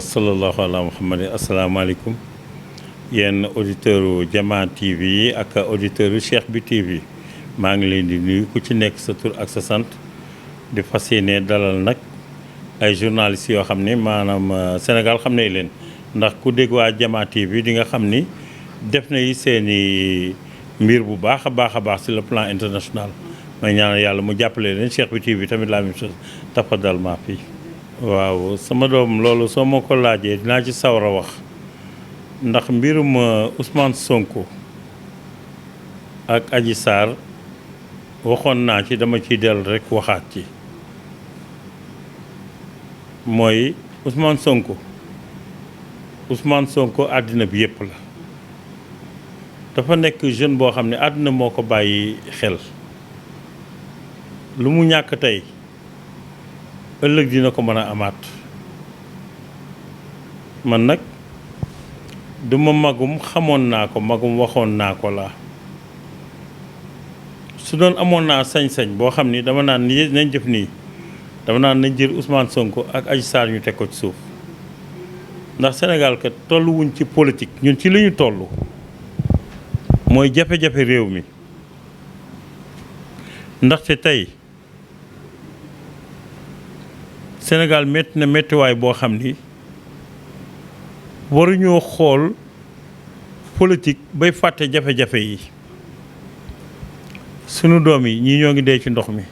sallallahu ala muhammadin asalaamaaleykum yéen auditeurs Diama TV ak auditeurs CHEIKH bi TV maa ngi leen di nuyu ku ci nekk sa tur ak sa sant di fas yéene dalal nag ay journalistes yoo xam ni maanaam Sénégal xam nañ leen ndax ku dégg waa Diama TV di nga xam ni def na yi seeni mbir bu baax a baax sur le plan international may ñaanal yàlla mu jàppale leen CHEIKH bi TV tamit la même chose tafadal maa fii waaw sama doom loolu soo ma ko laajee dinaa ci sawar a wax ndax mbirum Ousmane Sonko ak Adji Sarr waxoon naa ci dama ciy dellu rek waxaat ci mooy Ousmane Sonko àddina bi yépp la dafa nekk jeune boo xam ne àddina moo ko bàyyi xel lu mu ñàkk tey ëllëg dina ko mën a amaat man nag duma magum xamoon naa ko magum waxoon naa ko laa su doon amoon naa sañ-sañ boo xam ni dama naan ni nañ def nii dama naan nañ jël Ousmane Sonko ak Adji Sarr ñu teg ko ci suuf ndax Sénégal kat tolluwuñ ci politique ñun ci li ñu toll mooy jafe-jafe réew mi ndaxte tey Sénégal métti na méttiwaay boo xam ni waruñoo xool politique bay fàtte jafe-jafe yi sunu doom yi ñii ñoo ngi dee ci ndox mi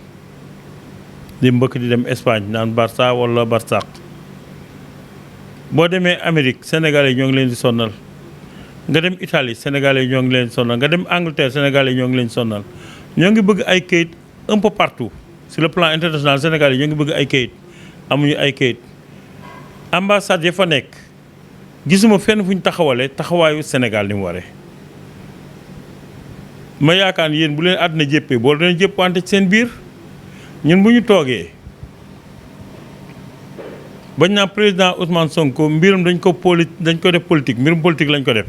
di mbëkk di dem Espagne naan Barça wala Barsaq boo demee Amérique sénégalais ñoo ngi leen di sonnal nga dem Italie sénégalais ñoo ngi leen di sonnal nga dem Angleterre sénégalais ñoo ngi leen di sonnal ñoo ngi bëgg ay kayit un peu partout sur le plan international sénégalais ñoo ngi bëgg ay kayit amuñu ay kayit ambassade ya fa nekk gisuma fenn fu ñu taxawalee taxawaayu Sénégal ni mu waree ma yaakaar ni yéen bu leen àddina jéppee boo leen jëpp wante ci seen biir ñun bu ñu toogee bañ naa président Ousmane Sonko mbirum dañ ko def politique mbirum politique lañ ko def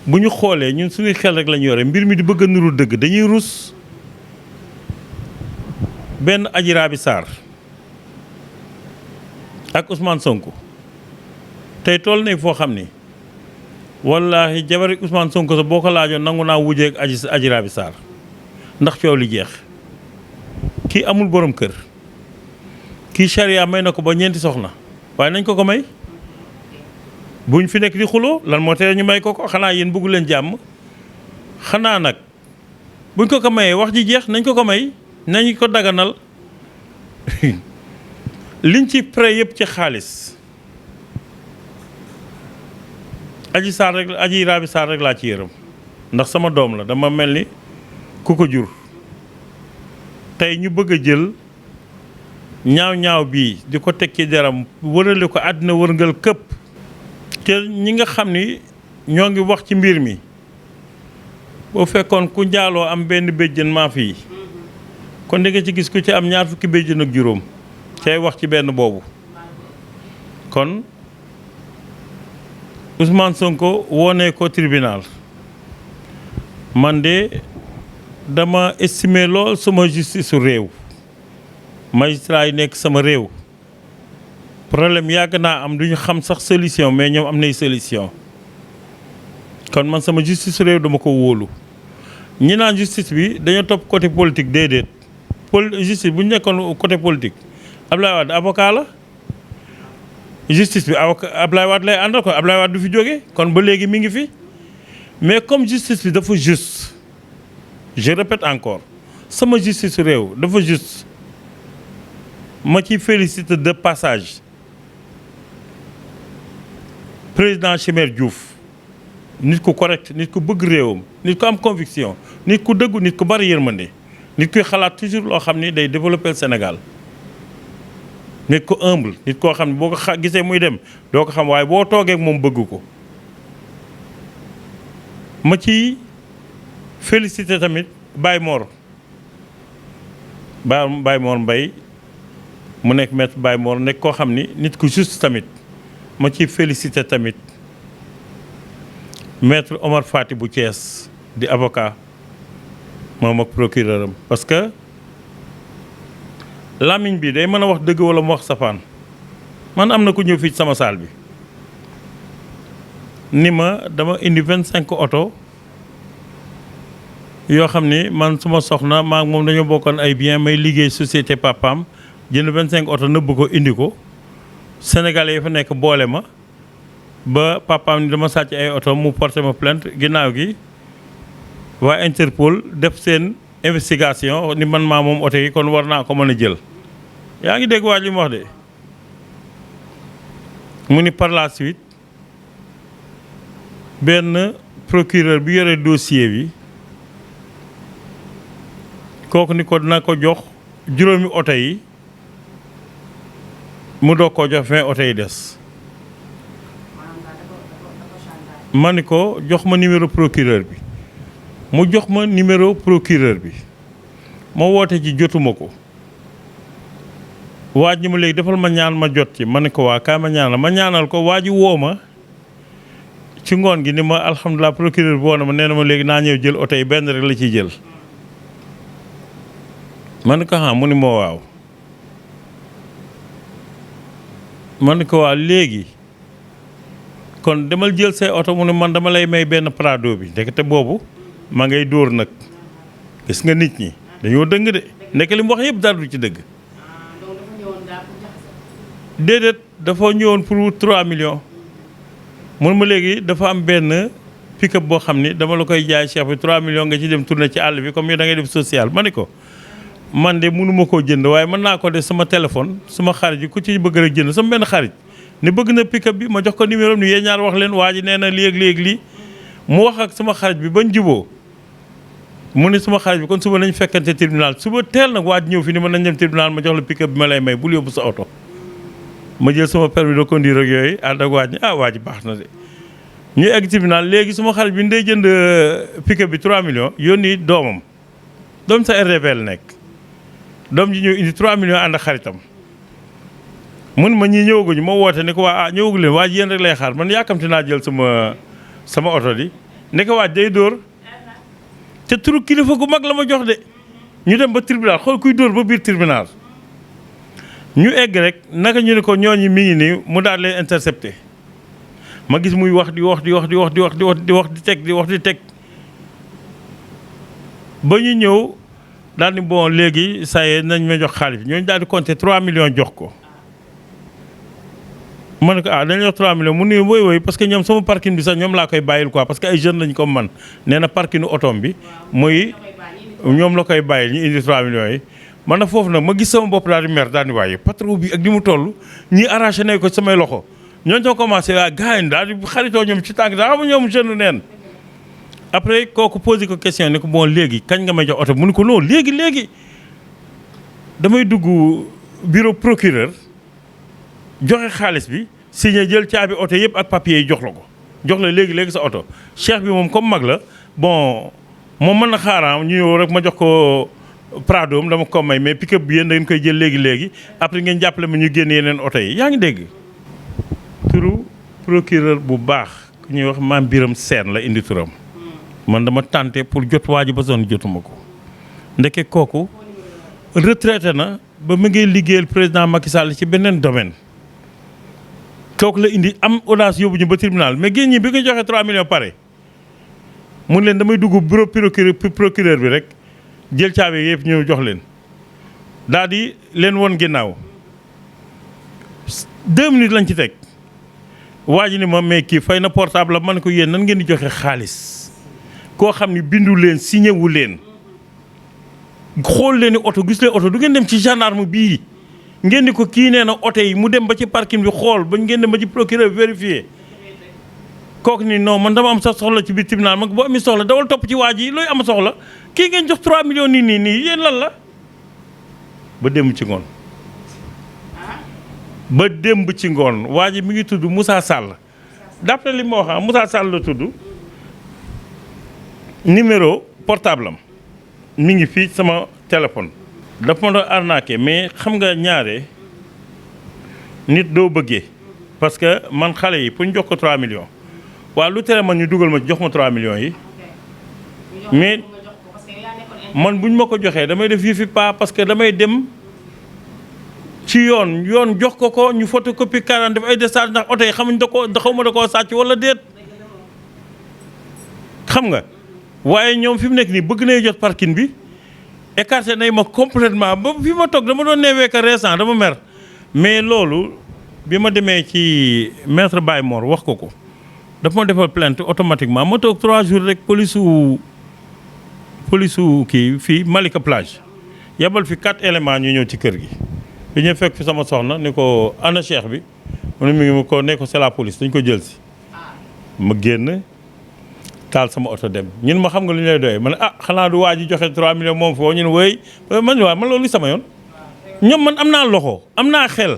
bu ñu xoolee ñun suñuy xel rek lañu yore mbir mi di bëgg a nuru dëgg dañuy rus benn Adji Sarr ak Ousmane Sonko tey toll nañ foo xam ni wallaahi jabari Ousmane Sonko sa boo ko laajoon nangu naa wujjee ak Adji Sarr ndax coow li jeex kii amul borom kër kii charia may na ko ba 4 soxna waaye nañ ko ko may buñ fi nekk di xuloo lan moo tere ñu may ko xanaa yéen bëggu leen jàmm xanaa nag buñ ko mayee wax ji jeex nañ ko may nañ ko daganal liñ ci prêt yëpp ci xaalis Adji Sarr rek laa ci yërëm ndax sama doom la dama mel ni ku ko jur tey ñu bëgg a jël ñaaw bii di ko teg ci deram wërale ko àddina wërngal këpp te ñi nga xam ni ñoo ngi wax ci mbir mi boo fekkoon ku njaaloo am benn béjjën maa fii kon di nga ci gis ku ci am 2 fukki béjjën ak juróom cay wax ci benn boobu kon Ousmane Sonko woonee ko tribunal man de dama estimer lool sama justice su réew magistrat yi nekk sama réew problème yàgg naa am duñu xam sax solution mais ñoom am nay solution kon man sama justice su réew dama ko wóolu ñi naan justice bi dañoo topp côté politique déedéet justice bu ñu nekkoon côté politique Ablaye Wade avocat la justice bi avocat Ablaye Wade lay àndal kon Ablaye Wade du fi jógee kon ba léegi mi ngi fi mais comme justice bi dafa juste je répète encore sama justice réew dafa juste ma ci félicite de passage président Chimère Diouf nit ku correct nit ku bëgg réewam nit ku am conviction nit ku dëggu nit ku bari yërmande nit kuy xalaat toujours loo xam ni day développer Sénégal nit ko humble nit koo xam ne boo ko gisee muy dem doo ko xam waaye boo toogee ak moom bëgg ko ma ci félicité tamit Baye Mor Mbaye mu nekk maître Baye Mor nekk koo xam ni nit ku juste tamit ma ciy félicité tamit maître Omar Fati bu Thiès di avocat moom ak procureur am parce que làmmiñ bi day mën a wax dëgg wala mu wax safaan man am na ku ñëw fii ci sama saal bi ni ma dama indi 25 oto yoo xam ni man suma soxna maa moom dañoo bokkoon ay bien may liggéey société papaam jënd 25 oto nëbb ko indi ko sénégalais yi fa nekk boole ma ba papaam ni dama sàcc ay oto mu porté ma plainte ginnaaw gi waa Interpol def seen investigation ni man maa moom oto yi kon war naa ko mën a jël yaa ngi dégg waa li mu wax de mu ni par la suite benn procureur bi yore dossier bi kooku ni ko dina ko jox juróomi oto yi mu doog koo jox 20 oto yi des ma ni ko jox ma numéro procureur bi mu jox ma numéro procureur bi ma woote ci jotuma ko waa ji ma léegi defal ma ñaan ma jot ci ma ne ko waa kaay ma ñaanal ko waa ji woo ma ci ngoon gi ni ma alhamdulilah procureur bi woo na ma nee na ma léegi naa ñëw jël oto yi benn rek la ciy jël ma ne ko mu ni ma waaw ma ne ko waa léegi kon demal jël say oto mu ne man dama lay may benn Prado bi ndekete boobu ma ngay dóor nag gis nga nit ñi dañoo dëng de ndeke li mu wax yëpp dara du ci dëgg déedéet dafa ñëwoon pour 3 millions mun ma léegi dafa am benn pick-up boo xam ni dama la koy jaay cheikh bi 3 millions nga ci dem tourner ci àll bi comme yow da ngay def social ma ni ko man de mënuma koo jënd waaye mën naa ko def sama téléphone sama xarit yi ku ci bëgg rek jënd sama benn xarit ni bëgg na pick-up bi ma jox ko numéro ni yéen ñaar wax leen waa ji nee na léegi lii mu wax ak sama xarit bi bañ juboo mu ne sama xarit bi kon suba nañ fekkante tribunal suba teel nag waa ji ñëw fi ni ma nañ dem tribunal ma jox la pick-up bi ma lay may bul yóbbu sa oto ma jël sama permis de conduire ak yooyu ànd ak waa ji waa ji baax na de ñu egg tribunal léegi suma xarit bi ndey jënd pick-up bi 3 millions yónni doomam doom sa RDV la nekk doom ji ñëw indi 3 millions ànd ak xaritam mun ma ñii ñëwaguñu ma woote ni ko waa ñëwagu leen waa ji yéen rek lay xaar man yàkkamti naa jël sama oto di ne ko waa day dóor te turu kilifa gu mag la ma jox de ñu dem ba tribunal xool kuy dóor ba biir tribunal ñu egg rek naka ñu ne ko ñooñu mi ngi nii mu daal leen intercepté ma gis muy wax di teg ba ñu ñëw daal ni bon léegi saa yee nañ ma jox xaalis bi ñooñu daal di compter 3 millions jox ko ma ne ko dañ jox 3 millions mu ne woy parce que ñoom sama parking bi sax ñoom laa koy bàyyil quoi parce que ay jeunes lañ comme man nee na parking otoom bi muy ñoom la koy bàyyil ñu indi 3 millions yi man na foofu nag ma gis sama bopp daal di mer daal di waaye patron bi ak ni mu toll ñii arraché nañ ko samay loxo ñooñu ñoo commencé gars yi daal di xaritoo ñoom ci tànk daal xam ñoom jeune neen après kooku posé ko question ne ko bon léegi kañ nga may jox oto mu ne ko non léegi damay dugg bureau procureur joxe xaalis bi signé jël caabi oto yëpp ak papier yi jox la ko jox la léegi sa oto cheikh bi moom comme mag la bon moom mën na xaaraam ñu ñëw rek ma jox ko Prado dama ko may mais pick-up bi yéen da ngeen koy jël léegi après ngeen jàppale ma ñu génn yeneen oto yi yaa ngi dégg turu procureur bu baax ku ñuy wax maam Biram Seen la indi turam man dama tenté pour jot waa ji ba sonn jotuma ko ndeke kooku retraité na ba mu ngi liggéeyal président Macky Sall ci beneen domaine kooku la indi am audace yóbbu ñu ba tribunal mais génn ñi bi nga joxee 3 millions pare mun leen damay dugg bureau procureur bi rek jël caabi yëpp ñëw jox leen daal di leen won ginnaaw 2 minutes lañ ci teg waa ji ni ma mais kii fay na portable la man ko yéen nan ngeen di joxe xaalis koo xam ni bindu leen signé wu leen xool leen ni oto gis leen oto du ngeen dem ci gendarme bii ngeen di ko kii nee na oto yi mu dem ba ci parking bi xool ba ngeen dem ba ci procureur vérifié kooku ni non man dama am sax soxla ci biir tribunal man boo amee soxla dawal topp ci waa ji looy am soxla kii ngeen jox 3 millions nii yéen lan la ba démb ci ngoon waa ji mi ngi tudd Moussa Sall d'après li ma wax Moussa Sall la tudd numéro portable am mi ngi fii sama téléphone dafa ma doon arnaqué mais xam nga ñaare nit doo bëggee parce que man xale yi pour ñu jox ko 3 millions waaw lu tere man ñu dugal ma jox ma 3 millions yi mais man buñ ma ko joxee damay def yëfi pas parce que damay dem ci yoon jox ko ñu photocopie carte def ay décharge ndax oto yi xamuñ da xaw ma da koo sàcc wala déet xam nga waaye ñoom fi mu nekk nii bëgg nañu jot parking bi écarté nañ ma complètement ba fi ma toog dama doon neeweeka récent dama mer mais loolu bi ma demee ci maître Baye Mor wax ko dafa ma defal plainte automatiquement ma toog 3 jours rek police kii fii Malika plage yebal fi 4 éléments ñu ñëw ci kër gi bi ñu fekk fi sama soxna ni ko ana cheikh bi mu ne mi ngi ko ne ko c'est la police dañ ko jël si ma génn taal sama oto dem ñun ma xam nga lu ñu lay doyee ma ne xanaa du waa ji joxe 3 millions moom foofu ñun wooy man loolu sama yoon ñoom man am naa loxo am naa xel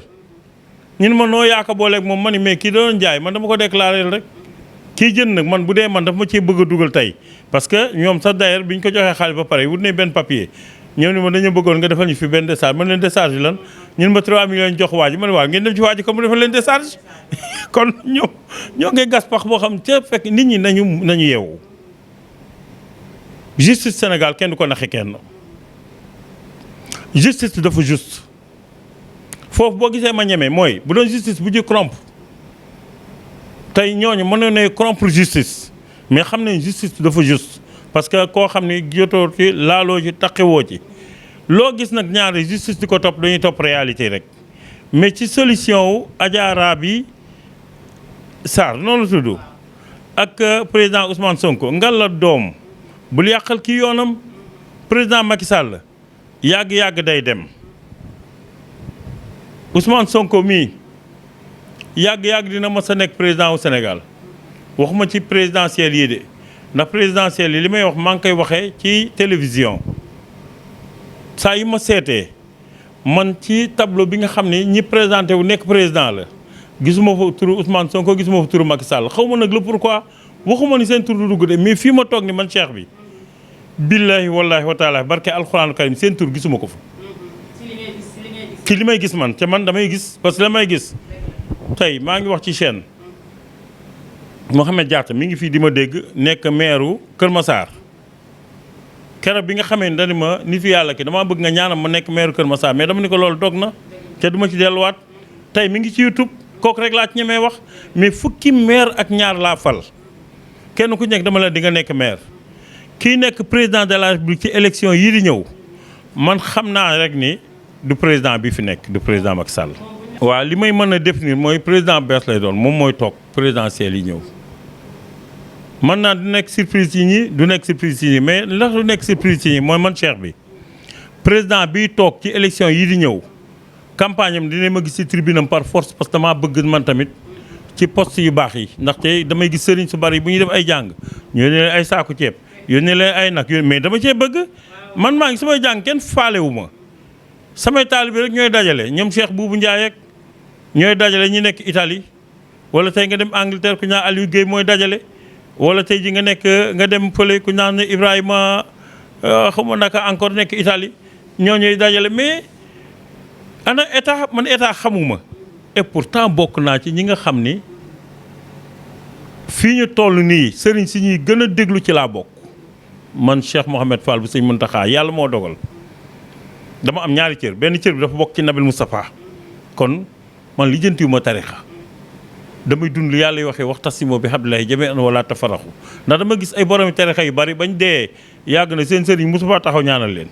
ñun ma noo yaaka booleeg moom ma ni mais kii doon jaay man dama ko déclaré rek kii jënd nag man bu dee man dafa ma cee bëgg a dugal tey parce que ñoom sax d'ailleurs bi ñu ko joxee xaalis ba pare wut ne benn papier ñëw ni ma dañoo bëggoon nga defal ñu fi benn décharge man leen décharge lan ñun ma 3 millions ñu jox waa ji ma ne waaw ngeen dem ci waa ji comme mu defal leen décharge kon ñoo ngay gas pax boo xam ca fekk nit ñi nañu yeewu justice Sénégal kenn du ko naxe kenn justice dafa juste foofu boo gisee ma ñeme mooy bu doon justice bu ji corrompre tey ñooñu mënoon nañu corrompre justice mais xam nañ justice dafa juste parce que koo xam ni jotoo ci laaloo ci taqewoo ci loo gis nag ñaari justice di ko topp dañuy topp réalité rek mais ci solution wu Adja Rabi Sarr noonu la tudd ak président Ousmane Sonko ngal la doom bul yàqal kii yoonam président Macky Sall yàgg-yàgg day dem Ousmane Sonko mii yàgg-yàgg dina mës a nekk président wu Sénégal waxuma ci présidentielle yi de ndax présidentielle yi li may wax maa ngi koy waxee ci télévision saa yu ma seetee man ci tableau bi nga xam ne ñi présenté wu nekk président la gisuma fa turu Ousmane Sonko gisuma fa turu Macky Sall xaw ma nag le pourquoi waxuma ni seen tur du dugg de mais fii ma toog ni man cheikh bi billahi wallahi wa taala barke alxuraanu karim seen tur gisuma ko fa ci li may gis man te man damay gis parce que la may gis tey maa ngi wax ci chaîne Mouhamed Diatta mi ngi fii di ma dégg nekk maire Kër Massar keroog bi nga xamee ne dañu ma nitu yàlla ki damaa bëgg nga ñaanam ma nekk maire Kër Massar mais dama ni ko loolu dog na te duma ci delluwaat tey mi ngi ci YouTube kooku rek laa ci ñemee wax mais fukki maire ak ñaar laa fal kenn ku nekk dama la di nga nekk maire kii nekk président de la République ci élection yii di ñëw man xam naa rek ni du président bi fi nekk du président Macky Sall. waaw li may mën a définir mooy président bees lay doon moom mooy toog présidentielle yi ñëw man naa du nekk surprise yi ñi du nekk surprise yi ñi mais ndax du nekk surprise yi ñi mooy man cheikh bi président biy toog ci élection yi di ñëw campagne am dina ma gis ci tribune am par force parce que damaa bëgg man tamit ci poste yu baax yi ndaxte damay gis sëriñ su bari bu ñuy def ay jàng ñu ne leen ay saaku ceeb yónnee leen ay nag mais dama cee bëgg man maa ngi samay jàng kenn faalewu ma samay taalibe rek ñooy dajale ñoom Cheikh Boubou Ndiaye ak ñooy dajale ñi nekk Italie wala tey nga dem Angleterre ku ñaan Aliou Guèye mooy dajale wala tey ji nga dem fële ku ñaan Ibrahima xaw ma naka encore nekk Italie ñoo ñooy dajale mais ana état man état xamuma et pourtant bokk naa ci ñi nga xam ni fii ñu toll nii sëriñ si ñuy gën a déglu ci laa bokk man Cheikh Mouhamed Fall bu sëñ Muntaxa yàlla moo dogal dama am ñaari cër benn cër bi dafa bokk ci Nabil Moustapha kon man lijjantiwuma tarixa damay dund yàlla yi waxee waxtasimoo bi hablillahi jamii'an wala tafaraxu ndax dama gis ay boromi tarixa yu bari bañ dee yàgg na seen sëriñ Moustapha taxaw ñaanal leen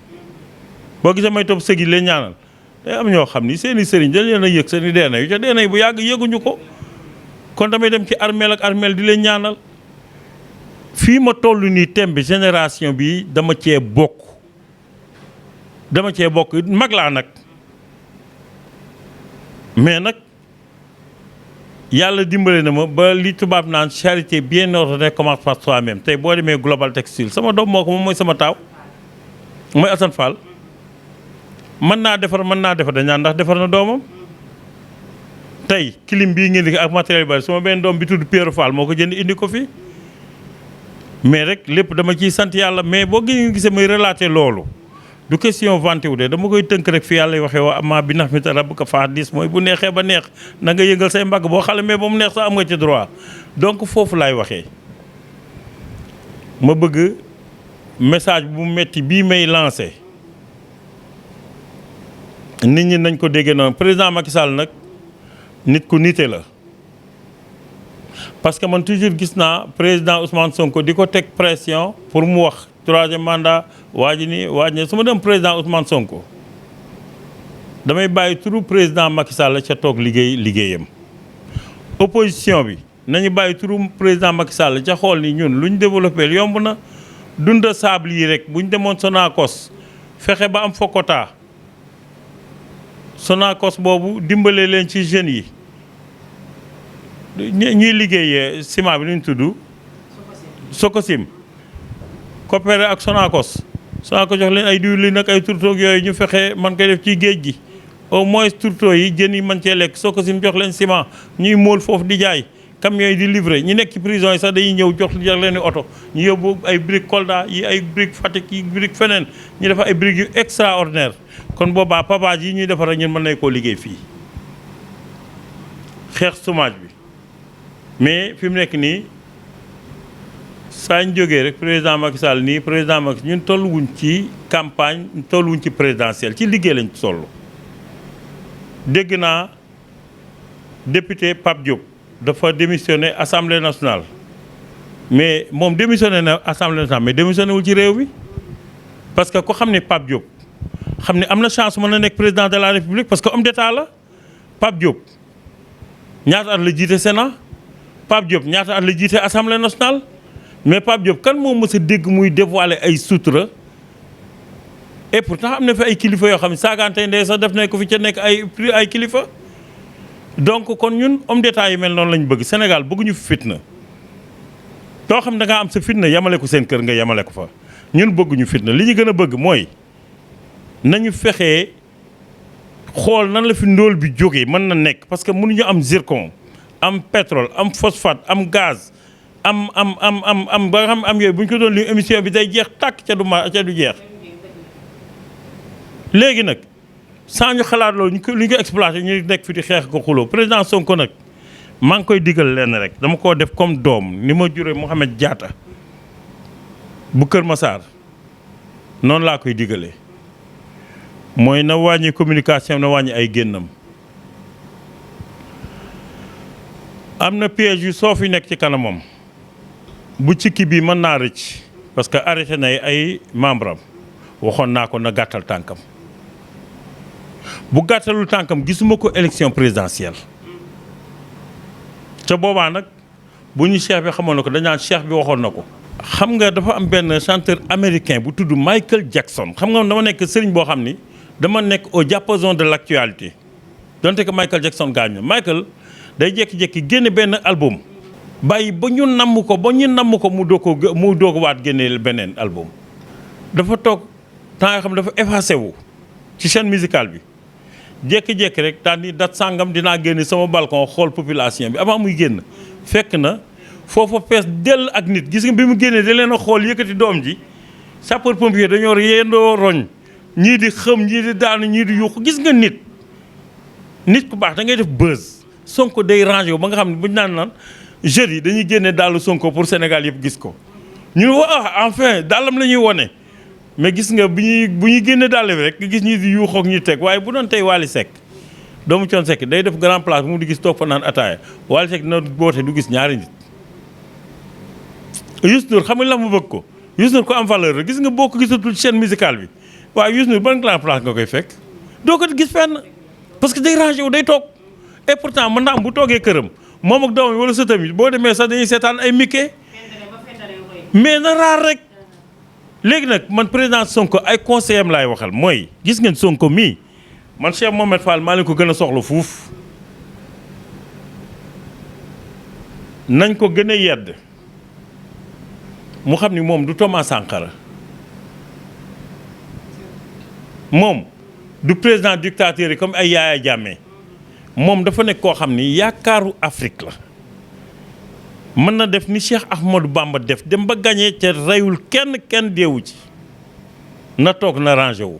boo gisee may topp sëgi leen ñaanal day am ñoo xam ni seeni sëriñ dañ leen a yëg seeni deena yu ca deena yi bu yàgg yëguñu ko kon damay dem ci armeel ak armeel di leen ñaanal fii ma toll nii thème bi génération bi dama cee bokk mag laa nag mais nag yàlla dimbale na ma ba li tubaab naan charité bien ordonnée commence par soi-même tey boo demee global textile sama doom moo ko moom mooy sama taaw mooy Assane Fall mën naa defar dañ naan ndax defar na doomam tey clim bii ngeen di ak matériel bari sama benn doom bi tudd Pierre Fall moo ko jënd indi ko fi mais rek lépp dama ciy sant yàlla mais boo gisee may relater loolu du question vanté wu de dama koy tënk rek fi yàlla waxee wa amaa bi nax mi ta rabb ko faa diis mooy bu neexee ba neex na nga yëngal say mbagg boo xale mais ba mu neex sax am nga ci droit donc foofu laay waxee ma bëgg message bu metti bii may lancé nit ñi nañ ko déggee noonu président Macky Sall nag nit ku nite la parce que man toujours gis naa président Ousmane Sonko di ko teg pression pour mu wax 3e mandat waa ji nii waa ji nii su ma dem président Ousmane Sonko damay bàyyi turu président Macky Sall ca toog liggéeyam opposition bi nañu bàyyi turu président Macky Sall ca xool ni ñun lu ñu développé yomb na dunda sable yi rek bu ñu demoon Sonacos fexe ba am Fokota Sonacos boobu dimbale leen ci jeunes yi ñuy liggéey ciment bi nu ñu tudd Sokosim coopéré ak Sonacos jox leen ay diwlin nag ay tourteaux yooyu ñu fexe man koy def ci géej gi au moins tourteaux yi jën yi mën cee lekk Sokosim jox leen ciment ñuy móol foofu di jaay camions yi di livré ñi nekk ci prison yi sax dañuy ñëw jox leen oto ñu yóbbu ay briques Kolda yi ay briques Fatick yi briques feneen ñu defar ay briques yu extraordinaire kon boobaa pavage yi ñuy defar rek ñun mën nañ koo liggéey fii xeex chômage bi mais fi mu nekk nii saa ñu jógee rek président Macky Sall nii président Macky ñun tolluwuñ ci campagne tolluwuñ ci présidentielle ci liggéey lañ toll. dégg naa député Pape Diop dafa démissionné assemblée nationale mais moom démissionné na assemblée nationale mais démissionné wul ci réew mi parce que ko xam ne Pape Diop xam ne am na chance mën na nekk président de la république parce que homme d'état la Pape Diop ñaata at la jiite Sénat Pape Diop ñaata at la jiite assemblée nationale mais Pape Diop kan moo mës a dégg muy dévoiler ay sutura et pourtant am na fi ay kilifa yoo xam ne saagante ndey sax def nañ ko fi ca nekk ay kilifa donc kon ñun homme d'état yi mel noonu lañ bëgg Sénégal bëgguñu fi fitna doo xam da ngaa am sa fitna yamale ko seen kër nga yamale ko fa ñun bëgguñu fitna li ñu gën a bëgg mooy nañu fexee xool nan la fi ndóol bi jógee mën na nekk parce que mënuñu am zircon am pétrole am phosphate am gaz am ba nga xam am yooyu bu ñu ko doon li émission bi day jeex tàkk ca du jeex léegi nag sans ñu xalaat loolu li ñu ko exploité ñu nekk fi di xeex ko xuloo président Sonko nag maa ngi koy digal lenn rek dama koo def comme doom ni ma jure Mouhamed Diatta bu Kër Massar noonu laa koy digalee mooy na wàññi communication na wàññi ay génnam am na piège yu soo fi nekk ci kanamam bu cikki bi mën naa rëcc parce que arrêté na ay membre am waxoon naa ko na gàttal tànkam bu gàttalul tànkam gisuma ko élection présidentielle ca boobaa nag bu ñu cheikh bi xamoon na ko dañ naan cheikh bi waxoon na ko. xam nga dafa am benn chanteur américain bu tudd Michael Jackson xam nga dama nekk sëriñ boo xam ni dama nekk au diapason de l'actualité donte que Michael Jackson gaañ na Michael day jékki-jékki génne benn album bàyyi ba ñu namm ko mu doog waat génne beneen album dafa toog temps yoo xam dafa effacé wu ci chaîne musicale bi jékki-jékki rek daal ni dat sàngam dinaa génne sama balcon xool population bi avant muy génn fekk na foofa fees dell ak nit gis nga bi mu génnee da leen a xool yëkkati doom ji sapeur pompier dañoo yendoo roñ ñii di xëm ñii di daanu ñii di yuuxu gis nga nit ku baax da ngay def buzz Sonko day rangé wu ba nga xam ne bu ñu naan jeunes yi dañuy génne daalu Sonko pour Sénégal yëpp gis ko ñu ne waa enfin daalam la ñuy wone mais gis nga bu ñuy génne dàll bi rek nga gis ñi di yuuxoog ñi teg waaye bu doon tey Wally Seck doomu Thione Seck day def grand place mu di gis toog fa naan ataaya Wally Seck dina boote du gis ñaari nit Youssou Ndour xam nga la mu bëgg ko Youssou Ndour ko am valeur la gis nga boo ko gisatul chaîne musicale bi waaye Youssou Ndour ban grand place nga koy fekk doo ko gis fenn parce que day rangé wu day toog et pourtant mën naa am bu toogee këram moom ak doomam wala sëtam yi boo demee sax dañuy seetaan ay Mickey mais na raar rek léegi nag man président Sonko ay conseil am laay waxal mooy gis ngeen Sonko mii man Cheikh Mohamed Fall maa leen ko gën a soxla fuuf nañ ko gën a yedd mu xam ni moom du Thomas Sankara moom du président dictateur yi comme ay Yaya Jammeh moom dafa nekk koo xam ni yaakaaru Afrique la mën na def ni Cheikh Ahmadou Bamba def dem ba gagné ca reyul kenn deewu ci na toog na rangé wu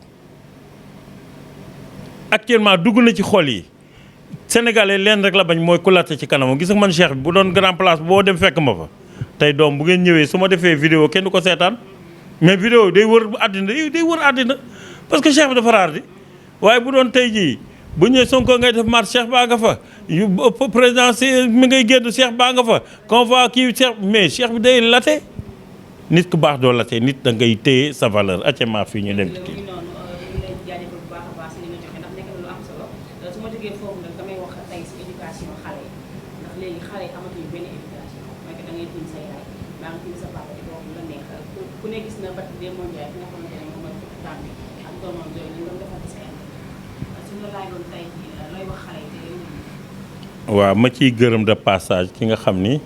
actuellement dugg na ci xol yi sénégalais leen rek la bañ mooy ku latte ci kanamam gis nga man Cheikh bi bu doon grand place boo dem fekk ma fa tey doom bu ngeen ñëwee su ma defee vidéo kenn du ko seetaan mais vidéo day wër àddina day wër àddina parce que Cheikh bi dafa raar di waaye bu doon tey jii bu ñëwee Sonko ngay def marche Cheikh baa nga fa yu président mi ngay génn Cheikh baa nga fa convoi kii Cheikh mais Cheikh bi day late nit ku baax doo late nit da ngay téye sa valeur actuellement fii ñu dem ci kii. waaw ma ciy gërëm de passage ki nga xam ni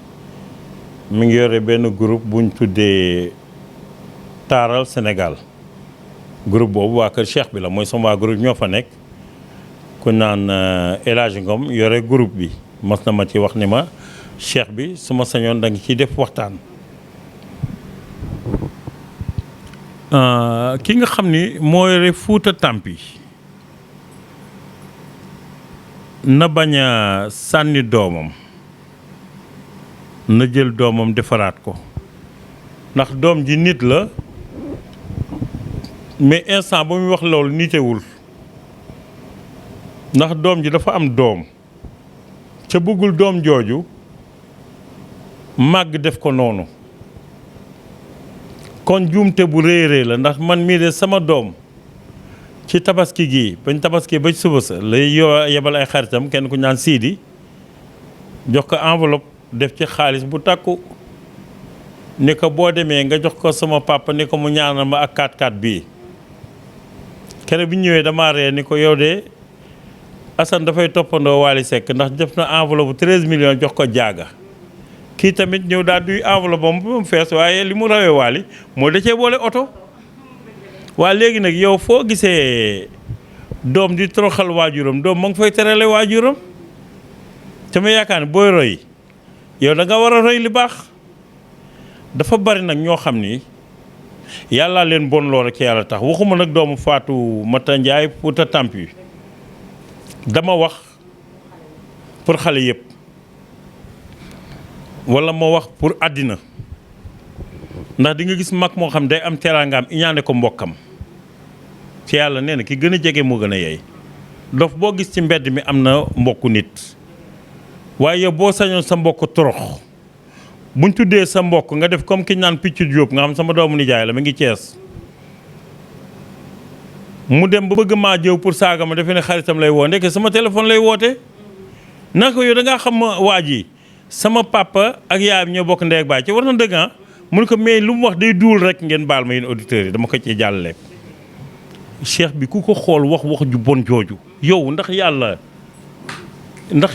mi ngi yore benn groupe buñ tuddee taaral Sénégal groupe boobu waa kër Cheikh bi la mooy sama waa groupe ñoo fa nekk ku naan El Hadji Ngom yore groupe bi mas na ma ci wax ni ma Cheikh bi su ma sañoon da nga ciy def waxtaan. ki nga xam ni moo yore Fuuta Tampi na bañ a sànni doomam na jël doomam defaraat ko ndax doom ji nit la mais instant ba muy wax loolu nitewul ndax doom ji dafa am doom ca bëggul doom jooju màgg def ko noonu kon juumte bu réeree la ndax man mii de sama doom ci tabaski gi bañ tabaski ba suba sa lay yebal ay xaritam kenn ku ñaan siidi jox ko enveloppe def ci xaalis bu takku ni ko boo demee nga jox ko sama papa ni ko mu ñaanal ma ak 4x4 bii kere bi ñëwee dama ree ni ko yow de Assane dafay toppandoo Wally Seck ndax def na enveloppe bu 13 millions jox ko jaaga kii tamit ñëw daal duy enveloppe ba mu fees waaye li mu rawee Wally moo da cee boole oto waa léegi nag yow foo gisee doom di toroxal waajuram doom ma ngi fay terale waajuram te ma yaakaar ne booy roy yow da nga war a roy li baax dafa bari nag ñoo xam ni yàlla leen bon loo rek ci yàlla tax waxuma nag doomu Fatou Mata Ndiaye Fuuta Tampi dama wax pour xale yëpp wala ma wax pour àddina ndax di nga gis mag moo xam day am teraangaam iñaane ko mbokkam ci yàlla nee na ki gën a jege moo gën a yey dof boo gis ci mbedd mi am na mbokku nit waaye yow boo sañoon sa mbokk torox buñ tuddee sa mbokk nga def comme ki naan picc jóob nga xam sama doomu nijaay la ma ngi Cees mu dem ba bëgg maa jëw pour saaga ma defe ne xaritam lay woo ndeke sama téléphone lay woote naka yow da ngaa xam waa ji sama papa ak yaayam ñoo bokk ndey ak baay ci war na dëgg ah mu ne ko mais lu mu wax day duul rek ngeen baal ma yéen auditeurs yi dama ko ci jàllale. Cheikh bi ku ko xool wax ju bon jooju yow ndax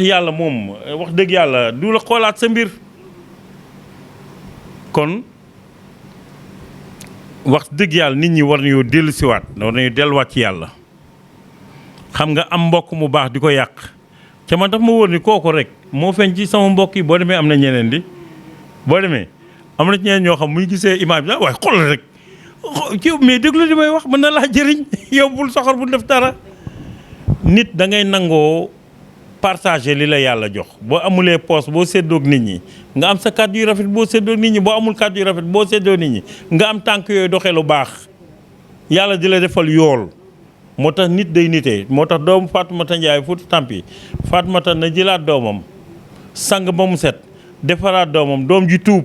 yàlla moom wax dëgg yàlla du la xoolaat sa mbir kon wax dëgg yàlla nit ñi war nañoo dellusiwaat war nañoo delluwaat ci yàlla xam nga am mbokk mu baax di ko yàq ca man daf ma wóor ni kooku rek moo feeñ ci sama mbokk yi boo demee am na ñeneen di boo demee am na ñeneen ñoo xam bu ñu gisee image bi waaye xool rek kii mais déglu li may wax mën na laa jëriñ yow bul soxor bul def dara nit da ngay nangoo partager li la yàlla jox boo amulee poos boo séddoog nit ñi nga am sa kàddu yu rafet boo séddoog nit ñi boo amul kàddu yu rafet boo séddoog nit ñi nga am tànk yooyu doxee lu baax yàlla di la defal yool moo tax nit day nitee moo tax doomu Fatoumata Ndiaye Fuuta Tampi Fatoumata na jëlaat doomam sang ba mu set defaraat doomam doom ji tuub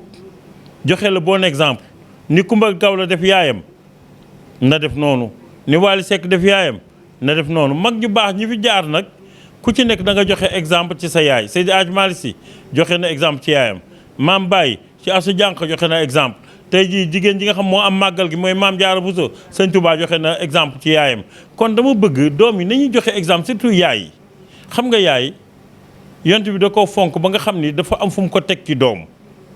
joxe la bon exemple ni Kumba Gawlo def yaayam na def noonu ni Wally Seck def yaayam na def noonu mag ñu baax ñi fi jaar nag ku ci nekk da nga joxe exemple ci sa yaay Seydi Hadji Malick Sy joxe na exemple ci yaayam Maam Baye ci Asu Jànq joxe na exemple tey jii jigéen ji nga xam moo am màggal gi mooy Maam Jaara Buso Sëñ Tuubaa joxe na exemple ci yaayam kon dama bëgg doom yi nañuy joxe exemple surtout yaay yi xam nga yaay yont bi da koo fonk ba nga xam ni dafa am fu mu ko teg ci doom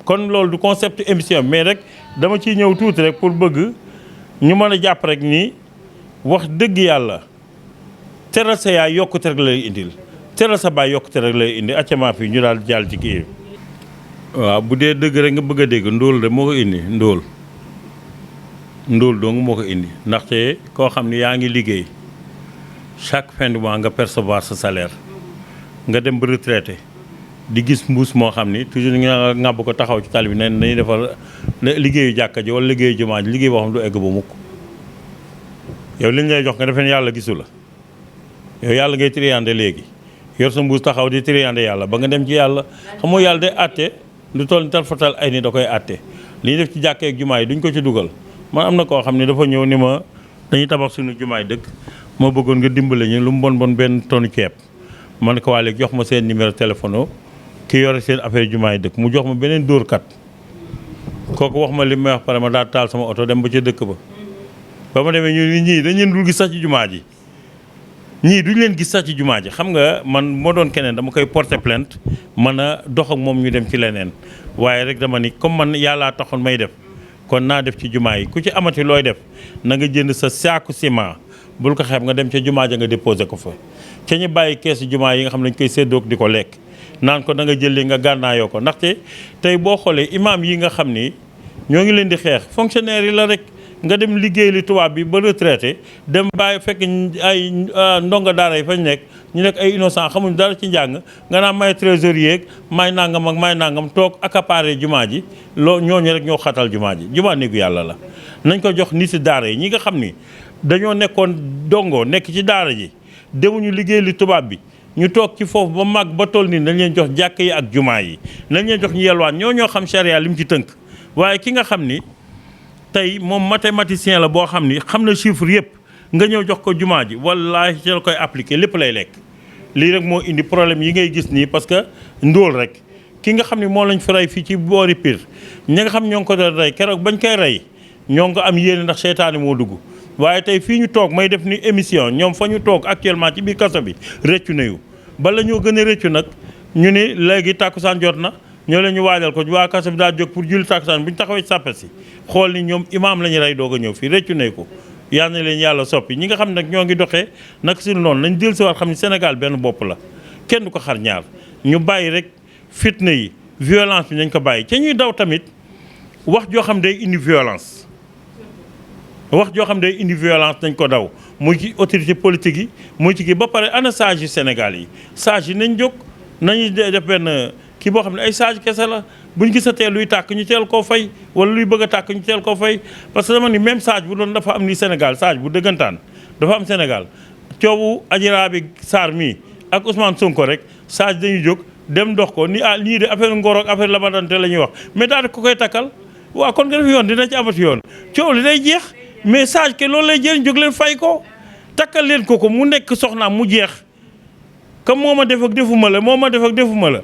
kon loolu du concept émission mais rek dama ciy ñëw tuuti rek pour bëgg ñu mën a jàpp rek ni wax dëgg yàlla teral sa yaay yokkute rek lay indil teral sa baay yokkute rek lay indi actuellement fii ñu daal jàll ci kii waaw bu dee dëgg rek nga bëgg a dégg ndóol de moo ko indi ndóol dong moo ko indi ndaxte koo xam ni yaa ngi liggéey chaque fin du mois nga percevoir sa salaire nga dem ba retraité di gis mbuus moo xam ni toujours nga ŋàbb ko taxaw ci tali bi ne dañuy defar liggéeyu jàkka ji wala liggéeyu jumaa ji liggéey boo xam du egg ba mukk yow liñ lay jox nga defee ne yàlla gisu la yow yàlla ngay triandé léegi yor sa mbuus taxaw di triandé yàlla ba nga dem ci yàlla xam nga yàlla day àtte lu toll ni tal fatal ay ni da koy àtte li ñu def ci jàkkee ak jumaa yi duñ ko ci dugal man am na koo xam ne dafa ñëw ni ma dañuy tabax suñu jumaay dëkk moo bëggoon nga dimbale ñu lu mu bon bon benn tonne ceeb man ko waa léegi jox ma seen numéro téléphone ki yore seen affaire jumaay dëkk mu jox ma beneen dóorkat kooku wax ma li may wax pare ma daal taal sama oto dem ba ca dëkk ba ma demee ñu ñii dañ leen dul gis sax ci jumaa ji ñii duñ leen gis sax ci jumaa ji xam nga man moo doon keneen dama koy porter plainte mën a dox ak moom ñu dem ci leneen waaye rek dama ni comme man yàllaa taxoon may def kon naa def ci jumaa yi ku ci amati looy def na nga jënd sa saaku ciment bul ko xeeb nga dem ca jumaa ja nga déposé ko fa ca ñu bàyyi keesu jumaa yi nga xam ne dañ koy séddoog di ko lekk naan ko da nga jëlee nga gànnaayoo ko ndaxte tey boo xoolee imam yi nga xam ni ñoo ngi leen di xeex fonctionnaire yi la rek nga dem liggéey li tubaab bi ba retraité dem bàyyi fekk ay ndongo daara yi fañ nekk ñu nekk ay innocent xamuñ dara ci njàng nga naan may trésorier may nangam ak may nangam toog accaparé jumaa ji ñooñu rek ñoo xatal jumaa ji jumaa néegu yàlla la nañ ko jox nit daara yi ñi nga xam ni dañoo nekkoon dongo nekk ci daara ji demuñu liggéey li tubaab bi ñu toog ci foofu ba mag ba toll nii nañ leen jox jàkk yi ak jumaa yi nañ leen jox ñu yelwaan ñoo xam charia li mu ci tënk waaye ki nga xam ni tey moom mathématicien la boo xam ni xam na chiffre yëpp nga ñëw jox ko jumaa ji wallaahi ci la koy appliquer lépp lay lekk lii rek moo indi problème yi ngay gis nii parce que ndóol rek ki nga xam ni moo lañ fi rey fii ci boori Pire ñi nga xam ñoo ngi ko doon rey keroog bañ koy rey ñoo ngi ko am yéene ndax seytaane moo dugg waaye tey fii ñu toog may def ni émission ñoom fa ñu toog actuellement ci biir kaso bi rëccu nañu bala ñoo gën a rëccu nag ñu ni léegi tàkkusaan jot na ñoo leen ñu waajal ko waa kaso bi daa jóg pour julli tàkkusaan bu ñu taxawee ci sàppe si xool ni ñoom imaam la ñu rey doog a ñëw fii rëccu nañ ko yal na leen yàlla soppi ñi nga xam nag ñoo ngi doxee nag si noonu nañ dellu si waat xam ni Sénégal benn bopp la kenn du ko xar ñaar ñu bàyyi rek fitna yi violence bi nañ ko bàyyi ca ñuy daw tamit wax joo xam day indi violence wax joo xam day indi violence nañ ko daw muy ci autorité politique yi muy ci kii ba pare ana sage yu Sénégal yi sage yi nañ jóg nañu def benn kii boo xam ne ay sage kese la buñ gisatee luy tàkk ñu teel koo fay wala luy bëgg a tàkk ñu teel koo fay parce que dama ni même sage bu doon dafa am ni Sénégal sage bu dëggantaan dafa am Sénégal coowu Adji Raby Sarr mii ak Ousmane Sonko rek sage dañuy jóg dem dox ko ni lii de affaire ngoro ak affaire labadante la ñuy wax mais daal di ko koy takkal waaw kon nga def yoon dina ci amati yoon coow li day jeex mais sage ke loolu lay jëriñ jóg leen fay ko takkal leen ko mu nekk soxnaam mu jeex comme moo ma def ak defuma la moo ma def ak defuma la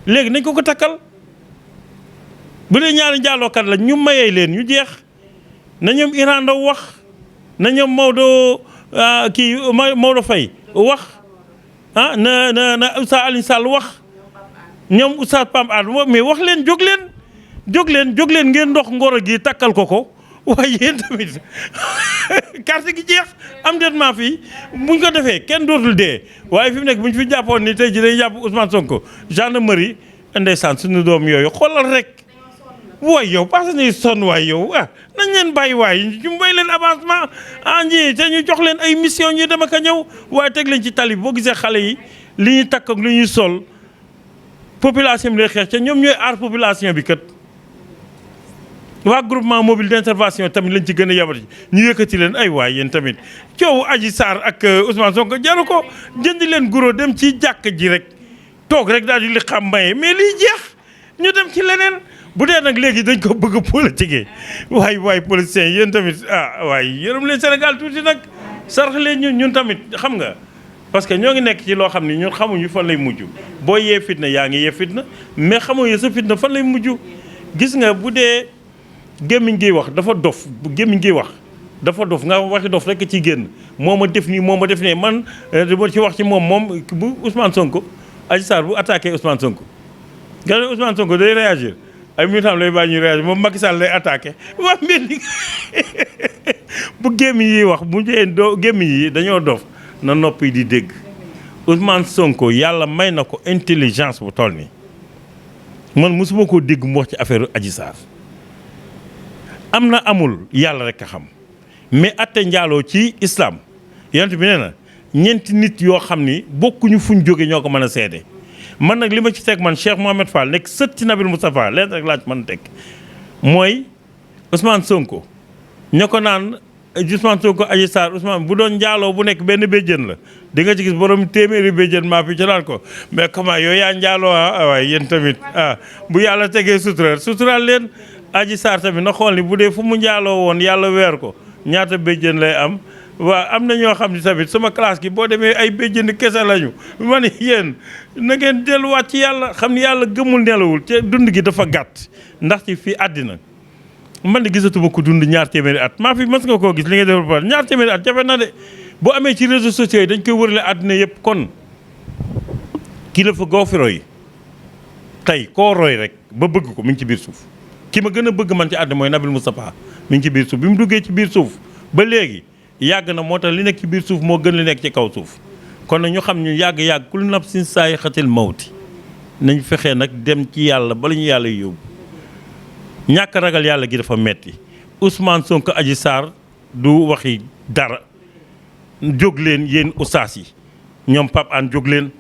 léegi nañ ko takkal bu dee ñaari njaalookat la ñu mayee leen ñu jeex na ñoom Iran Ndaw wax na ñoom Maodo Faye wax na Oustaz Alioune Sall wax ñoom Oustaz Pam Ad mais wax leen jóg leen ngeen ndox ngoro gi takkal ko waaye yéen tamit carte gi jeex am détement fii buñ ko defee kenn dootul dee waaye fi mu nekk buñ fi jàppoon ni tey ji day jàpp Ousmane Sonko gendarmerie ndeysaan suñu doom yooyu xoolal rek waay yow parce que ni sonn waay yow nañ leen bàyyi waay ñu bay leen avancement ñi te ñu jox leen ay mission ñuy dem ak a ñëw waaye teg leen ci tali boo gisee xale yi li ñuy takk ak li ñuy sol population bi lay xeex te ñoom ñooy aar population bi kat waa groupement mobile d'intervention tamit lañ ci gën a yabati ñu yëkkati leen ay waay yéen tamit coow Adji Sarr ak Ousmane Sonko jaru ko jënd leen guro dem ci jàkk ji rek toog rek daal di li xam maye mais liy jeex ñu dem ci leneen bu dee nag léegi dañ ko bëgg a politique waay politiciens yéen tamit waay yërëm leen Sénégal tuuti nag sarax leen ñun tamit xam nga parce que ñoo ngi nekk ci loo xam ni ñun xamuñu fan lay mujj boo yee fitna yaa ngi yee fitna mais xamuñu sa fitna fan lay mujj gis nga bu dee gémmiñ gi wax dafa dof gémmiñ gi wax dafa dof nga waxi dof rek ci génn moo ma def nii man dama ci wax ci moom bu Ousmane Sonko Adji Sarr bu attaqué Ousmane Sonko nga ne Ousmane Sonko day réagir ay militant lay bàyyi ñuy réagir moom Macky Sall lay attaqué wax mel ni bu gémmiñ yi wax bu jee gémmiñ yi dañoo dof na noppi di dégg Ousmane Sonko yàlla may na ko intelligence bu toll nii man mosuma koo dégg mu wax ci affaire Adji Sarr am na amul yàlla rek a xam mais atte njaaloo ci islam yonent bi nee na ñeenti nit yoo xam ni bokkuñu fuñ jóge ñoo ko mën a seede man nag li ma ci teg man Cheikh Mouhamed Fall nekk sët ci Nabil Moustapha leen rek laa ci mën a teg mooy Ousmane Sonko ña ko naan Ousmane Sonko Adji Sarr Ousmane bu doon njaaloo bu nekk benn béjjën la di nga ci gis borom téeméeri béjjën maa fi ci naan ko mais comment yow yaa njaaloo waaye yéen tamit bu yàlla tegee suturaal leen Adji Sarr tamit na xool ni bu dee fu mu njaaloo woon yàlla weer ko ñaata béjjën lay am waaw am na ñoo xam ne tamit sama classe gi boo demee ay béjjën kese lañu ma ne yéen na ngeen delluwaat ci yàlla xam ni yàlla gëmul nelawul te dund gi dafa gàtt ndax ci fii àddina man de gisatuma ko dund ñaar téeméeri at maa fi mës nga koo gis li nga defal par ñaar téeméeri at jafe na de boo amee ci réseaux sociaux yi dañ koy wërale àddina yëpp kon kii la fa goo fi roy tey koo roy rek ba bëgg ko mi ngi ci biir suuf ki ma gën a bëgg man ci àddina mooy Nabil Moustapha mi ngi ci biir suuf bi mu duggee ci biir suuf ba léegi yàgg na moo tax li nekk ci biir suuf moo gën li nekk ci kaw suuf kon nag ñu xam ñu yàgg-yàgg kullu nafsin zaa'iqatul mawti nañ fexee nag dem ci yàlla bala ñu yàlla yóbbu ñàkk ragal yàlla gi dafa metti Ousmane Sonko Adji Sarr du waxi dara jóg leen yéen ustaas yi ñoom Pape Hann jóg leen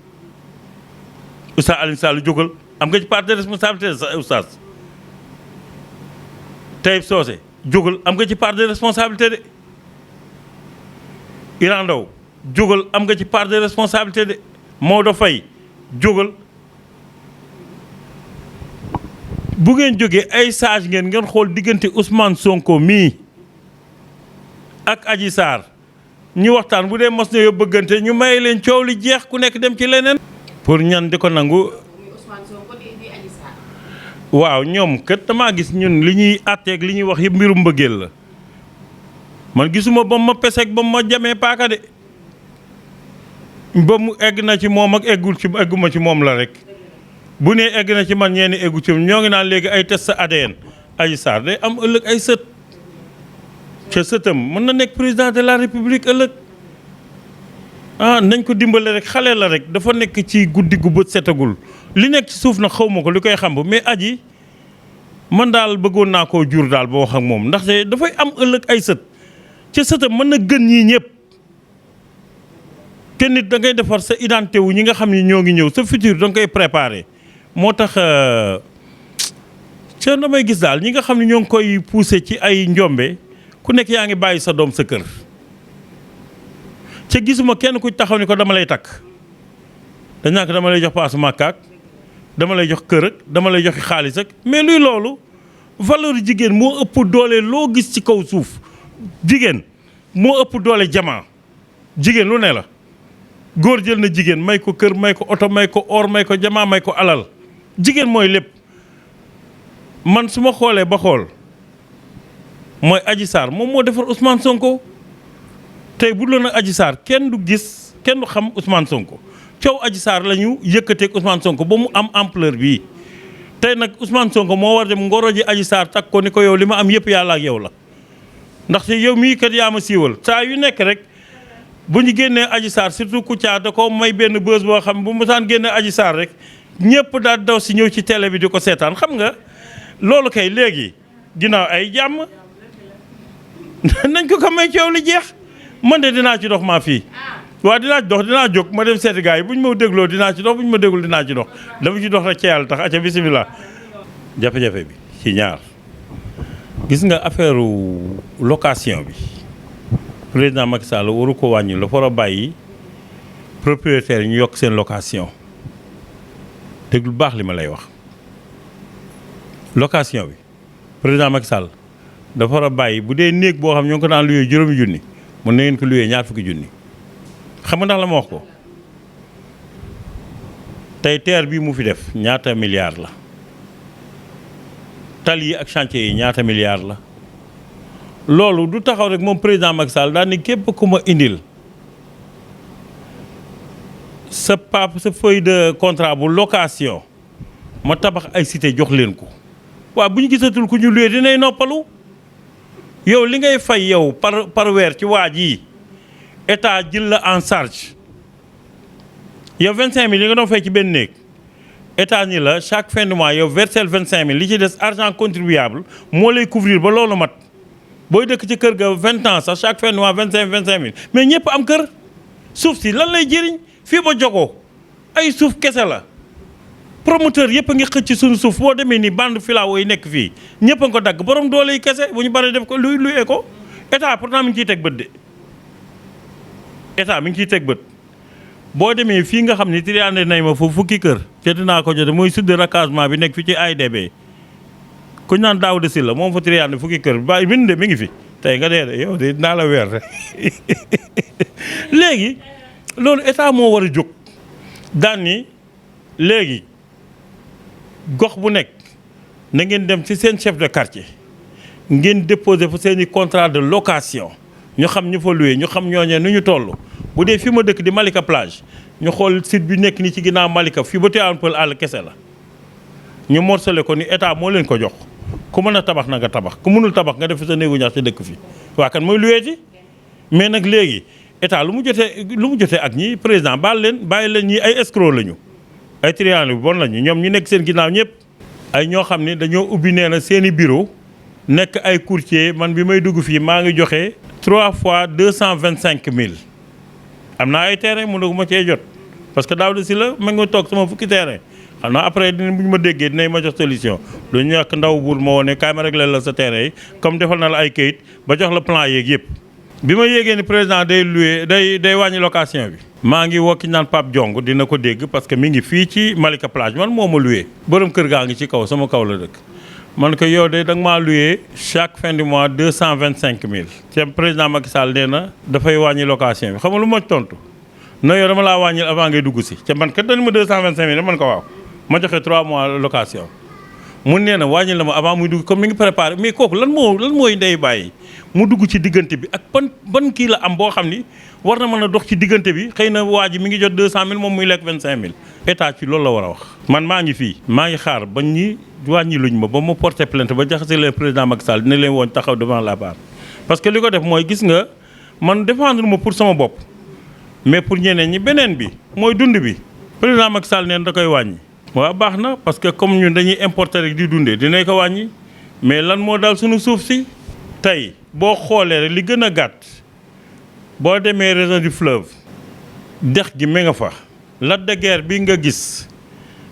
Oustaz Alioune Sall jógal am nga ci part de responsabilité sa ustaas Taïb Socé jógal am nga ci part de responsabilité de Iran Ndaw jógal am nga ci part de responsabilité de Maodo Faye jógal bu ngeen jógee ay sage ngeen xool diggante Ousmane Sonko mii ak Adji Sarr ñu waxtaan bu dee mos na yoo bëggante ñu may leen coow li jeex ku nekk dem ci leneen. pour ñan di ko nangu. waaw ñoom kat damaa gis ñun li ñuy àtteeg li ñuy wax yëpp mbirum mbëggeel la man gisuma ba ma peseeg ba ma jamee paaka de ba mu egg na ci moom ak egguma ci moom la rek. bu nee egg na ci man ñeeni eggu ci ñoo ngi naan léegi ay test ADN Adji Sarr day am ëllëg ay sët ca sëtam mën na nekk président de la république ëllëg nañ ko dimbale rek xale la rek dafa nekk ci guddi gu bët setagul li nekk ci suuf nag xaw ma ko li koy xam mais Adji man daal bëggoon naa koo jur daal ba wax ak moom ndaxte dafay am ëllëg ay sët ca sëtam mën na gën ñii ñëpp te nit da ngay defar sa identité wu ñi nga xam ni ñoo ngi ñëw sa futur da nga koy préparer. moo tax ca damay gis daal ñi nga xam ne ñoo ngi koy poussé ci ay njombe ku nekk yaa ngi bàyyi sa doom sa kër ca gisuma kenn ku taxaw ni ko dama lay takk dañ naa ko dama lay jox paasu màkkaak dama lay jox kër ak dama lay joxi xaalis ak mais luy loolu valeur jigéen moo ëpp doole loo gis ci kaw suuf jigéen moo ëpp doole jamaa jigéen lu ne la góor jël na jigéen may ko kër may ko oto may ko or may ko jamaa may ko alal jigéen mooy lépp man su ma xoolee ba xool mooy Adji Sarr moom moo defar Ousmane Sonko tey bu doon Adji Sarr kenn du gis kenn du xam Ousmane Sonko coow Adji Sarr la ñu yëkkateeg Ousmane Sonko ba mu am ampleur bii tey nag Ousmane Sonko moo war dem ngoro ji Adji Sarr takk ko ni ko yow li ma am yëpp yàlla ak yow la ndaxte yow mii kat yaa ma siiwal saa yu nekk rek bu ñu génnee Adji Sarr surtout Kouthia da ko may benn bës boo xam bu mu saan génnee Adji Sarr rek ñëpp daal daw si ñëw ci télé bi di ko seetaan xam nga loolu kay léegi ginnaaw ay jàmm nañ ko may coow li jeex man de dinaa ci dox maa fii waaw dinaa ci dox dinaa jóg ma dem seeti gars yi bu ñu ma dégloo dinaa ci dox bu ñu ma dégloo dinaa ci dox dama ci dox rek ci yàlla tax aca bisimilah. jafe-jafe bi ci ñaar gis nga affaire location bi président Macky Sall waru ko wàññi la war a bàyyi propriétaire yi ñu yokk seen location dégg lu baax li ma lay wax location bi président Macky Sall dafa war a bàyyi bu dee néeg boo xam ñoo ngi ko daan luyee juróomi junni mun na ngeen ko luyee ñaar fukki junni xam nga ndax la ma wax ko tey terre bii mu fi def ñaata milliards la tali yi ak chantier yi ñaata milliards la loolu du taxaw rek moom président Macky Sall daal ni képp ku ma indil sa feuille de contrat bu location ma tabax ay cité jox leen ko waaw bu ñu gisatul ku ñu luwee dinay noppalu yow li ngay fay yow par weer ci waa ji état jël la en charge yow 25000 yi nga doon fay ci benn néeg état ni la chaque fin de mois yow versel 25000 li ci des argent contribuable moo lay couvrir ba loolu mat booy dëkk ci kër ga 20 ans sax chaque fin de mois 25000 mais ñëpp am kër suuf si lan lay jëriñ fii ba jogoo ay suuf kese la promoteur yëpp a ngi xëcc ci suñu suuf boo demee nii bande filao yi nekk fii ñëpp a ngi ko dagg borom doole yi kese bu ñu bari def ko luy ko état pourtant mi ngi ciy teg bët de état mi ngi ciy teg bët boo demee fii nga xam ne triandé nañ ma foofu fukki kër te dinaa ko jote mooy sud de recasement bi nekk fi ci AIDB ku ñu naan Daouda Sylla moom fa triandé fukki kër ba bind de mi ngi fi tey nga dee de yow de dinaa la weer rek léegi loolu état moo war a jóg daan ni léegi gox bu nekk na ngeen dem ci seen chef de quartier ngeen déposer fa seeni contrat de location ñu xam ñu fa loué ñu xam ñooñee nu ñu toll bu dee fi ma dëkk di Malika plage ñu xool site bi nekk ni ci ginnaaw Malika fii ba Tivaouane Peulh àll kese la ñu morcelé ko ni état moo leen ko jox ku mën a tabax na nga tabax ku mënul tabax nga def sa néegu ñax ci dëkk fi waa kan mooy loué ci mais nag léegi état lu mu jotee ak ñi président bàyyi leen ñi ay escroc lañu ay triangle bu bon lañu ñoom ñu nekk seen ginnaaw ñëpp ay ñoo xam ne dañoo ubbi nee na seen i bureau nekk ay courtier man bi may dugg fii maa ngi joxe 3 fois 225 000 am naa ay terrain mënu ma cee jot parce que Daouda Sylla ma ngi toog sama fukki terrain xam naa après bu ñu ma déggee dinañ ma jox solution lu ñu ñàkk ndaw buur ma woone kaay ma réglé la sa terrain yi comme defal na la ay kayit ba jox la plan yeeg yëpp bi ma yéegee ni président day loué day wàññi location bi maa ngi wokki naan Pape Diong dina ko dégg parce que mi ngi fii ci Malika plage man moo ma loué borom kër gaa ngi ci kaw sama kaw la dëkk man ko yow de da nga maa loué chaque fin du mois 225 000 te président Macky Sall nee na dafay wàññi location bi xam nga lu ma tontu non yow dama laa wàññil avant ngay dugg si te man kat dañ ma 225 000 man ko waaw ma joxe 3 mois location mun nee na wàññil la ma avant muy dugg comme mi ngi préparé mais kooku lan mooy ndey bàyyi mu dugg ci diggante bi ak ban kii la am boo xam ni war na mën a dox ci diggante bi xëy na waa ji mi ngi jot 200 000 moom muy lekk 25 000 état ci loolu la war a wax. man maa ngi fii maa ngi xaar ba ñi wàññi luñ ma ba ma porté plainte ba jaxase leen président Macky Sall dina leen woon taxaw devant la barre parce que li ko def mooy gis nga man défendre ma pour sama bopp mais pour ñeneen ñi beneen bi mooy dund bi président Macky Sall neen da koy wàññi. waaw baax na parce que comme ñun dañuy importer rek di dundee dinañ ko wàññi mais lan moo daal suñu suuf si tey boo xoolee rek li gën a gàtt boo demee région du fleuve dex gi mi nga fa Lac de Guiers bi nga gis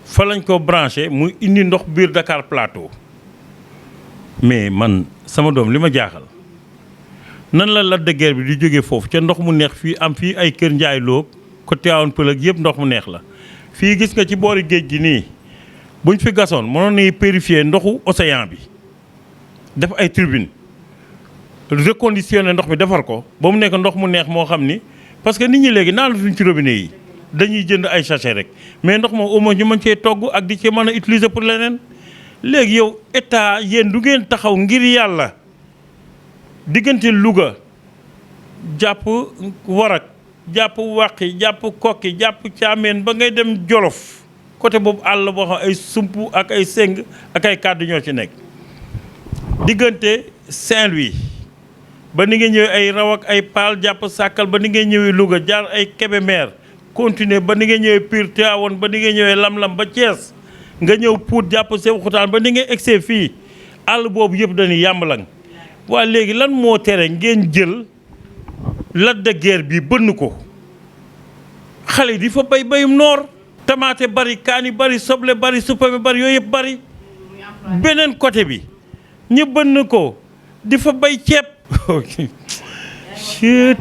fa lañ ko branché muy indi ndox biir Dakar Plateau mais man sama doom li ma jaaxal nan la Lac de Guiers bi di jógee foofu ca ndox mu neex fii am fii ay kër Njaay Lo ko Tivaouane Peulh ak yëpp ndox mu neex la fii gis nga ci boori géej gi nii buñ fi gasoon mënoon nañu purifier ndoxu océan bi def ay turbine reconditionner ndox mi defar ko ba mu nekk ndox mu neex moo xam ni parce que nit ñi léegi naan suñ ci robinet yi dañuy jënd ay sachet rek mais ndox moom au moins ñu mën cee togg ak di cee mën a utiliser pour leneen léegi yow état yéen du ngeen taxaw ngir yàlla diggante Louga jàpp Warak jàpp Wàqi jàpp Kokki jàpp Caameen ba ngay dem Jolof côté boobu àll boo xam ay sump ak ay seng ak ay kàddu ñoo ci nekk diggante Saint-Louis ba ni nga ñëwee ay raw ak ay paal jàpp sàkkal ba ni ngay ñëwee Louga jaar ay Kébémer continuer ba ni nga ñëwee Pire Tivaouane ba ni nga ñëwee Lam-Lam ba Thiès nga ñëw Pout jàpp Sébikotane ba ni ngay egsee fii àll boobu yëpp dañuy yàmbalang waa léegi lan moo tere ngeen jël Lac de Guiers bi bënn ko xale yi di fa bay bayum noor tamaate bari kaani bari soble bari supame bari yooyu yëpp bari beneen côté bi ñu bënn ko di fa bay ceeb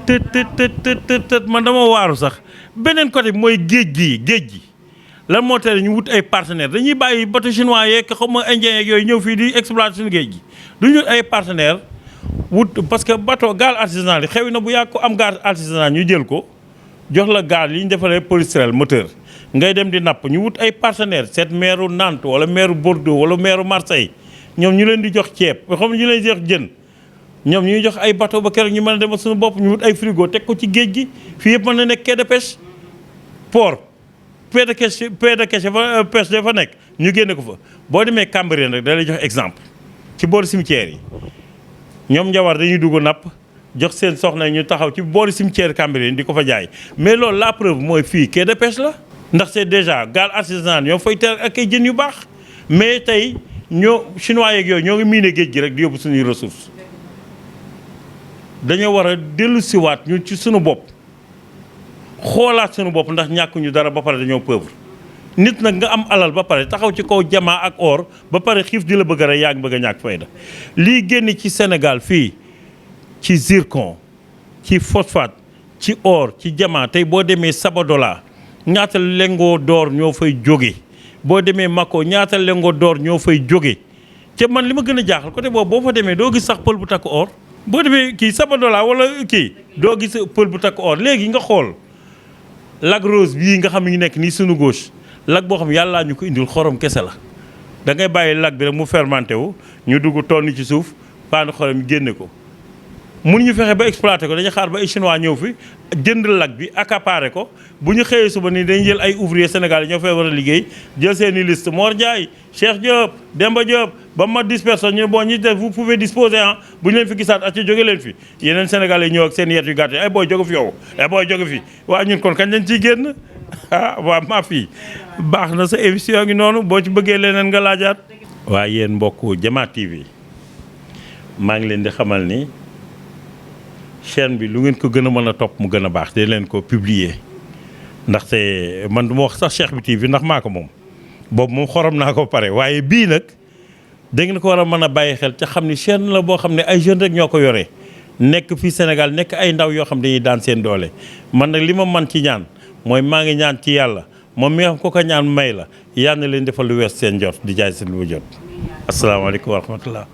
tët man dama waaru sax beneen côté bi mooy géej gi lan moo tere ñu wut ay partenaires dañuy bàyyi bateau chinois yeeg xaw ma indien yeeg yooyu ñëw fii di exploiter suñu géej gi duñu ay partenaires wut parce que bateau gaal artisanal yi xew na bu yàgg ko am gaal artisanal ñu jël ko jox la gaal yi ñu defaree polystyrène moteur ngay dem di napp ñu wut ay partenaires seet maire Nantes wala maire Bordeaux wala maire Marseille ñoom ñu leen di jox ceeb xam ñu leen di jox jën ñoom ñuy jox ay bateau ba keroog ñu mën a demal suñu bopp ñu wut ay frigo teg ko ci géej gi fii yëpp mën na nekk quai de pêche port quai de pêche dafa nekk ñu génne ko fa boo demee Cambérène rek da lay jox exemple ci boori cimetière yi ñoom njawar dañuy dugg napp jox seen soxna ñu taxaw ci boori cimetière Cambérène di ko fa jaay mais loolu la preuve mooy fii quai de pêche la ndax c'est déjà gaal artisanal ñoo fay ter ak ay jën yu baax mais tey ñoo chinois yeeg yooyu ñoo ngi miine géej gi rek di yóbbu suñuy ressources dañoo war a dellu siwaat ñun ci suñu bopp xoolaat suñu bopp ndax ñàkkuñu dara ba pare dañoo pauvre nit nag nga am alal ba pare taxaw ci kaw jamaa ak or ba pare xiif di la bëgg rek yaa ngi bëgg a ñàkk fayda lii génn ci Sénégal fii ci zircon ci phosphate ci or ci jamaa tey boo demee Sabadola ñaata lengoo d'or ñoo fay jóge boo demee Mako ñaata lengoo d'or ñoo fay jóge te man li ma gën a jaaxal côté boobu boo fa demee doo gis sax pël bu takk or boo demee kii Sabadola wala kii doo gis pël bu takk or léegi nga xool lac rose bii nga xam ne ñu nekk nii sunu gauche lac boo xam yàllaa ñu ko indil xorom kese la da ngay bàyyi lac bi rek mu fermenté wu ñu dugg tonni ci suuf paanu xorom génne ko mun ñu fexe ba exploité ko dañu xaar ba ay chinois ñëw fi jënd lac bi accaparé ko bu ñu xëyee suba nii dañu jël ay ouvrier Sénégal yi ñoo fay war a liggéey jël seeni liste Mor Ndiaye Cheikh Diop Demba Diop ba ma 10 personnes ñu ne bon ñi def vous pouvez disposer ah bu ñu leen fi gisaat ak ci jóge leen fi yeneen Sénégal yi ñëw ak seen yet yu gàtt ay booy jóge fi yow ay booy jóge fi waa ñun kon kañ lañ ciy génn ah waa maa fii baax na sa émission ngi noonu boo ci bëggee leneen nga laajaat waaye yéen mbokku Diama TV maa ngi leen di xamal ni chaîne bi lu ngeen ko gën a mën a topp mu gën a baax de leen ko publier ndaxte man du ma wax sax Cheikh bi TV ndax maa ko moom boobu moom xorom naa ko pare waaye bii nag da ngeen ko war a mën a bàyyi xel ca xam ni chaîne la boo xam ne ay jeunes rek ñoo ko yoree nekk fii Sénégal nekk ay ndaw yoo xam dañuy daan seen doole man nag li ma man ci ñaan mooy maa ngi ñaan ci yàlla moom mi nga xam ko ko ñaan may la yal na leen defal lu wees seen jot di jaay seen lu jot asalaamaaleykum wa rahmatullah